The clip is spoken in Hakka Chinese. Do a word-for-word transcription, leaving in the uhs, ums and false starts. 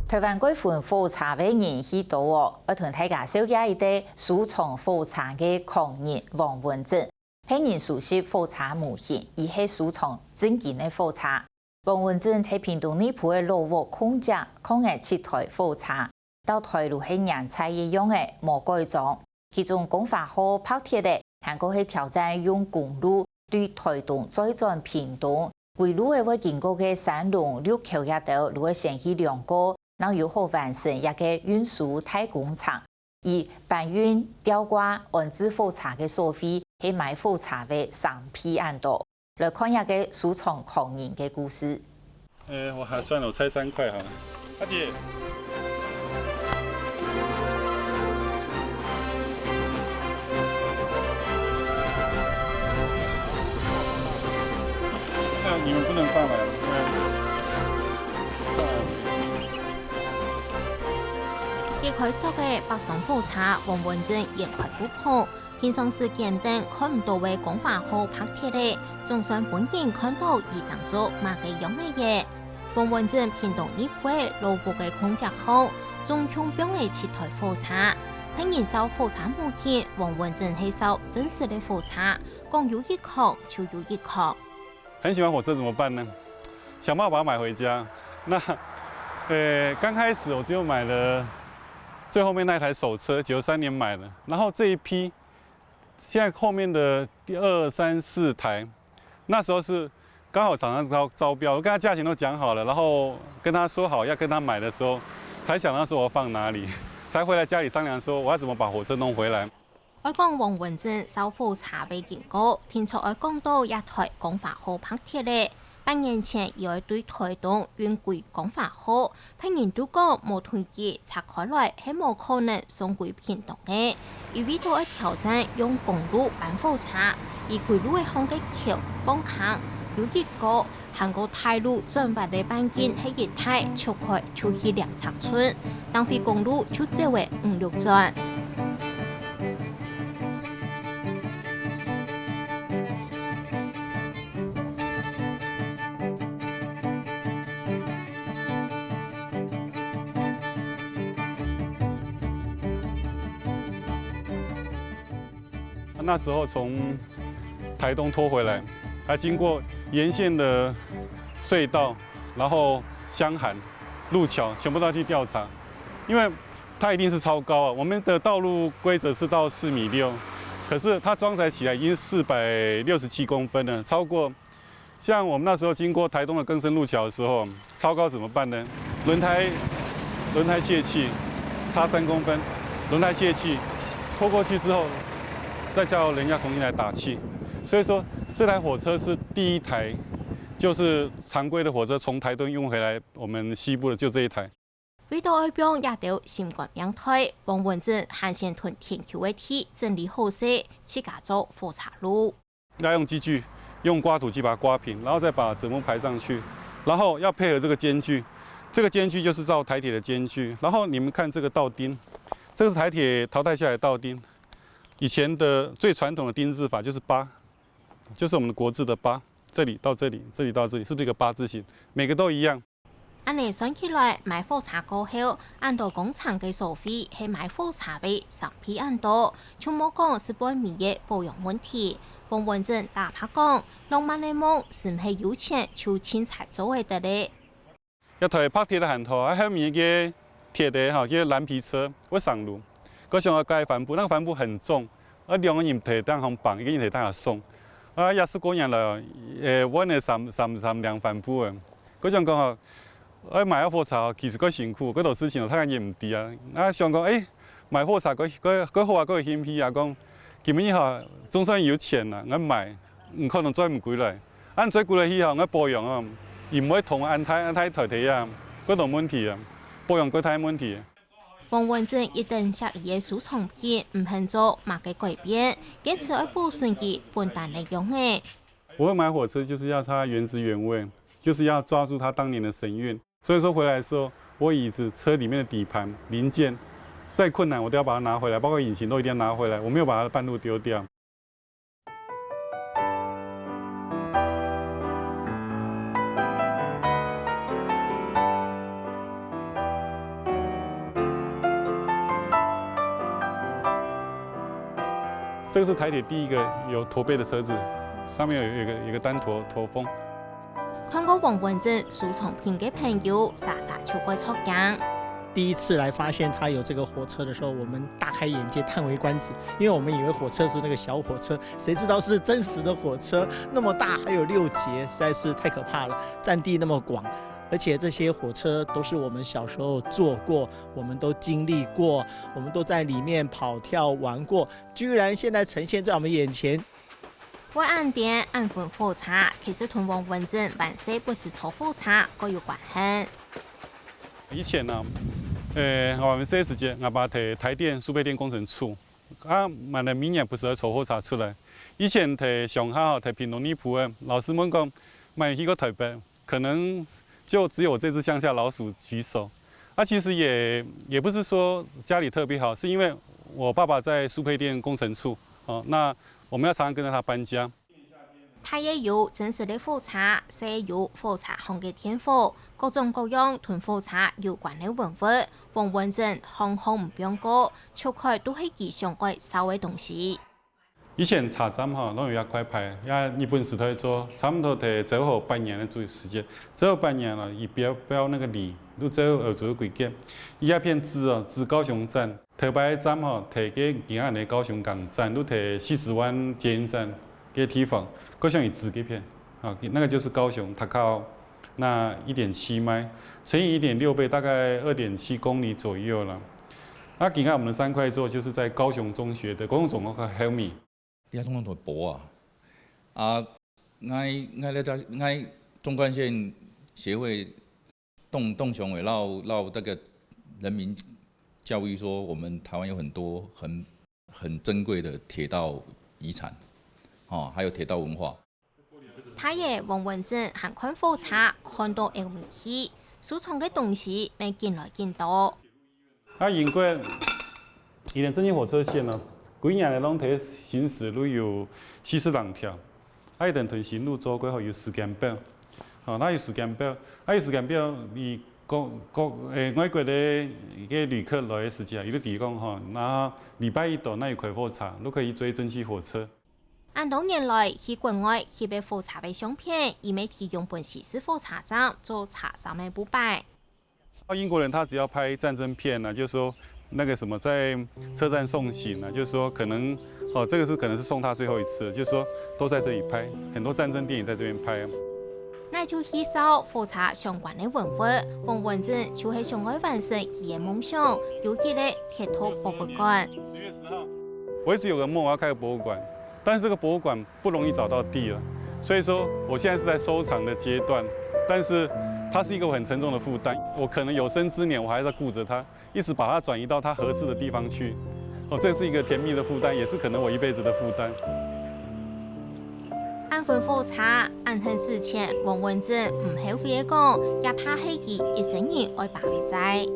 臺灣過分火車个人氣多哦，愛同大家紹介一個收藏火車个狂人王文正。別人熟悉火車模型，佢係收藏正經个火車。王文正在屏東內埔个老屋空間，囥了七臺火車，摎臺路係原在一樣个，無改裝。其中光華號白鐵仔，還過係挑戰用公路對臺東再轉屏東，歸路仔會經過个山龍、陸橋這兜，就會先去量過，正有好完成這個運輸大工程。以搬運、吊掛、安置火車个所費，係買火車个三倍恁多。來看這個收藏狂人个故事。呃，我還算了，我猜三塊好了。阿姐。那你們不能上來了。嗯。離開熟个北上火車，王文正掀開布篷，平常時根本看毋到个光華號白鐵仔，總算分人看到佢生做麼个樣仔咧。王文正屏東內埔个老屋个空間項，總共放了七臺火車。別人笑火車模型，王文正係笑真實个火車，講有一殼就有一殼。 很喜歡火車怎麼辦呢？想辦法把它買回家。那，呃，剛開始我只有買了最後面那一台手車，九三年買的，然後這一批，現在後面的第二、三、四台，那時候是剛好廠商招，招標，我跟他價錢都講好了，然後跟他說好要跟他買的時候，才想到說我放哪裡，才回來家裡商量說我要怎麼把火車弄回來。 愛講王文正燒火車个經過，定著愛講到這臺光華號白鐵仔。八年前，佢愛對臺東運歸光華號，別人都講無同佢拆開來係無可能送歸屏東个。佢為著愛挑戰用公路搬火車，佢歸路仔項个橋、鋼坑，有一個 行過大路轉彎个半徑係一大，蹙開就去兩尺寸，當回公路就走了五六轉。那時候從臺東拖回來，還經過沿線的隧道，然後箱涵、陸橋，全部都要去調查，因為它一定是超高啊。我們的道路規則是到四米六，可是它裝載起來已經四百六十七公分了，超過 像我們那時候經過臺東的更生路橋的時候，超高怎麼辦呢？輪胎，輪胎洩氣，差三公分，輪胎洩氣，拖過去之後，再叫人家重新來打氣。所以說，這台火車是第一台，就是常規的火車從臺東運回來我們西部的，就這一台。 為著愛放這兜心肝命題，王文正還先同田坵个地整理好勢，自家做火車路。要用機具，用刮土機把它刮平，然後再把枕木排上去，然後要配合這個間距，這個間距就是照台鐵的間距。然後你們看這個道釘，這個是台鐵淘汰下來的道釘，以前的最傳統的釘字法就是八，就是我們的國字的八，這裡到這裡，這裡到這裡，是不是一個八字形？每個都一樣。 恁呢算起來，買火車過後，恁多工程个所費係買火車个三倍恁多，就莫講十分尾个保養問題。王文正打白講，浪漫个夢，毋係有錢就盡採做得个咧。這台白鐵个還好，啊，後面个鐵个吼，這個藍皮車會上路，我想要改帆布，那個帆布很重，啊，兩個人提當好綁，一個人提當好送。啊，也係過年了，誒，換了三三三輛帆布誒。 佢想講吼，愛買火車吼，其實較辛苦，較多事情吼，大家也毋知啊。啊，想講，誒，買火車較較較好啊，較有興趣啊，講今日吼，總算有錢啦，𠊎買，毋可能追毋歸來。啊，追歸來去吼，𠊎保養哦，佢毋會動恁大恁大台體啊，較多問題啊，保養較大問題。 王文正一等惜佢个收藏品，毋肯做麼个改變，堅持愛保存佢本旦个樣仔。我會買火車，就是要它原汁原味，就是要抓住它當年的神韻。所以說回來的時候，我椅子、車裡面的底盤、零件，再困難我都要把它拿回來，包括引擎都一定要拿回來，我沒有把它半路丟掉。这个是台铁第一个有驼背的车子，上面有一个一个单驼驼峰。看过王文正收藏品个朋友，煞煞就會著驚。第一次来发现它有这个火车的时候，我们大开眼界，叹为观止，因为我们以为火车是那个小火车，谁知道是真实的火车，那么大，还有六节，实在是太可怕了。占地那么广，而且这些火车都是我们小时候坐过，我们都经历过，我们都在里面跑跳玩过，居然现在呈现在我们眼前。會恁顛恁分火車，其實同王文正還細不時坐火車較有關係。以前呢，呃，我们細時節，阿爸在台电输配电工程处，啊，嘛係每年不時會坐火車出來。以前在鄉下吼，在屏東內埔个，老師問講，買去過台北，可能就只有我這隻鄉下老鼠舉手。啊，其實也也不是說家裡特別好，是因為我爸爸在输配电工程處，哦，那我们要常常跟着他搬家。大个有真實个火車，細个有火車項个電火，各種各樣同火車有關个文物，王文正項項毋放過，出去都係佢想愛燒个東西。 以前車站吼，攏有一塊牌，也日本時代做，差不多在昭和八年个時節，昭和八年咯，佢標標那個例，就照歐洲个規格，一片指哦，指高雄站，頭擺站吼，在个今仔日高雄港站，就在西子灣捷運站个地方，高雄一指个片，啊，那個就是高雄，它靠 那一點七迈乘以一點六倍，大概二點七公里左右了。那今天我們的三塊座就是在高雄中學的公共總和後面。你還通通都薄啊！啊，𠊎𠊎咧在𠊎纵貫線協會動動雄偉，然後然後這個人民教育說，我們台灣有很多很很珍貴的鐵道遺產，哦，還有鐵道文化。 大个王文正還看火車看到漚尾氣，收藏个東西乜緊來緊多。啊，英國佢等蒸汽火車線呢，歸年个攏在行駛路有四十零條，啊，佢等同行路做過後有時間表，吼，那有時間表，啊，有時間表，你各各誒外國个个旅客來个時節，佢都提供吼，那禮拜一到那有開火車，都可以追蒸汽火車。 恁多年來，去國外翕个火車个相片，佢乜提供分西勢火車站做車站个布擺。英國人他只要拍戰爭片呢，就是說那個什麼在車站送行啊，就是說可能哦，這個是可能是送他最後一次，就是說都在這裡拍，很多戰爭電影在這邊拍。那就去燒火車相關个文物，王文正就係想愛完成佢个夢想，有一個鐵道博物館。我一直有個夢，我要開個博物館，但是這個博物館不容易找到地了，所以說我現在是在收藏的階段，但是它是一個很沉重的負擔。我可能有生之年，我還在顧著它，一直把它轉移到它合適的地方去。哦，這是一個甜蜜的負擔，也是可能我一輩子的負擔。恁分火車，恁疼史前，王文正毋後悔个講，也怕係佢一生人愛揹个債。